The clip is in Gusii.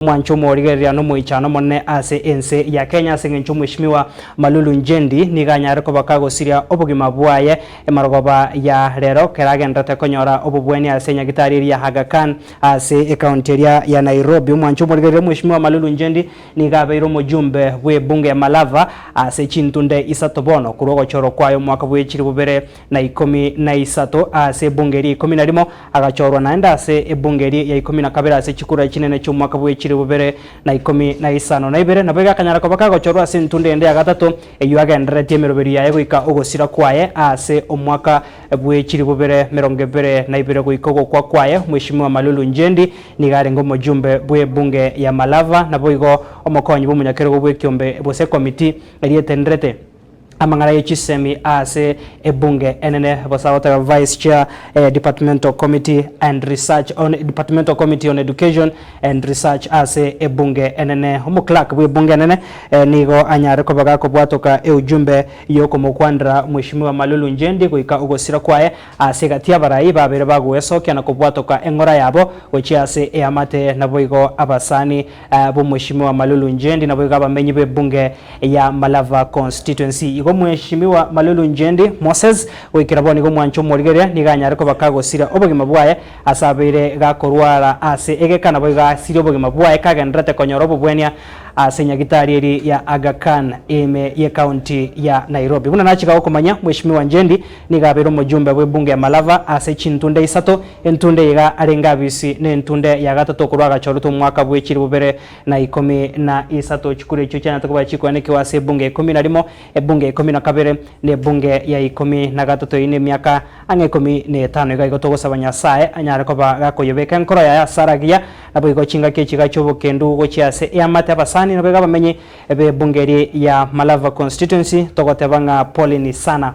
Omwancho omorigereria nomoichano omonene ase ense ya Kenya ase engencho Omweshimiwa Malulu Njendi nigo anyare koba kagosiria obogima bwaye emarogoba ya rero kero agenderete konyora obobweni ase enyagitari eria ya Aga Khan ase ecounty eria ya Nairobi. Omwancho omorigereria Omweshimiwa Malulu Njendi nigo abeire omojumbe bw'ebunge ya Malava ase chintunde isato bono korwa ogochorwa kwaye omwaka bwe chilifu bibere na 13 ase ebunge eria 11, agachorwa naende ase ebunge eria ya 12 ase chikura chinene chi'omwaka bwe 2052. Naboigo akanyara koba kagochorwa ase entunda ende ya gatato, eyio agendereretie emeroberio yaye goika ogosira kwaye ase omwaka bwe 2022 goika ogokwa kwaye. Mweshimiwa Malulu Njendi nigo arenge omojumbe bw'ebunge ya Malava, naboigo omokonyi bw'omonyakerogo bw'ekiombe gose ekomiti eria etenderete amang'ana ye chisemi ase ebunge enene bosa goteba Vice Chair Departmental Committee and Research on Departmental Committee on Education and Research ase ebunge enene. Omoclerk bw'ebunge enene nigo anyare koba gakobwatoka eujumbe yokomokwanera Mweshimiwa Malulu Njendi goika ogosira kwaye ase egati y'abarai babere bagoesokia na kobwatoka eng'ora yabo gochia ase eamate naboigo abasani b'Omweshimiwa Malulu Njendi naboigo abamenyi b'ebunge ya Malava Constituency. Igo Mweshimiwa Malulu Njendi Moses goikera bono igo omwancha omorigereria nigo anyare koba kagosiria obogima bwaye ase abeire gakorwara ase egeka naboigo asirie obogima bwaye kagendererete konyora obobwenia ase nyagitari eri ya Aga Khan ime y'ecounty ya Nairobi. Buna nachika gokomanya Mweshimiwa Njendi nigo abeire omojumbe bw'ebunge ya Malava ase chintunde isato, entunde iga arenge abisi na entunde ya gatato korwa agachorete omwaka bwe chilifu 2013. Chikura echio chianyarete koba chikoenekiwa ase ebunge ya 11, ebunge ya 12, na ebunge ya 13. Eyio nemiaka ang'e 15 iga igo togosaba Nyasae anyare koba gakoyebeka enkoro yaye ase aragiya, naboigo chingaki echi iga chi'obokendu gochia ase eamate abasani naboigo abamenyi b'ebunge eria ya Malava Constituency togoteba ng'a poleni sana.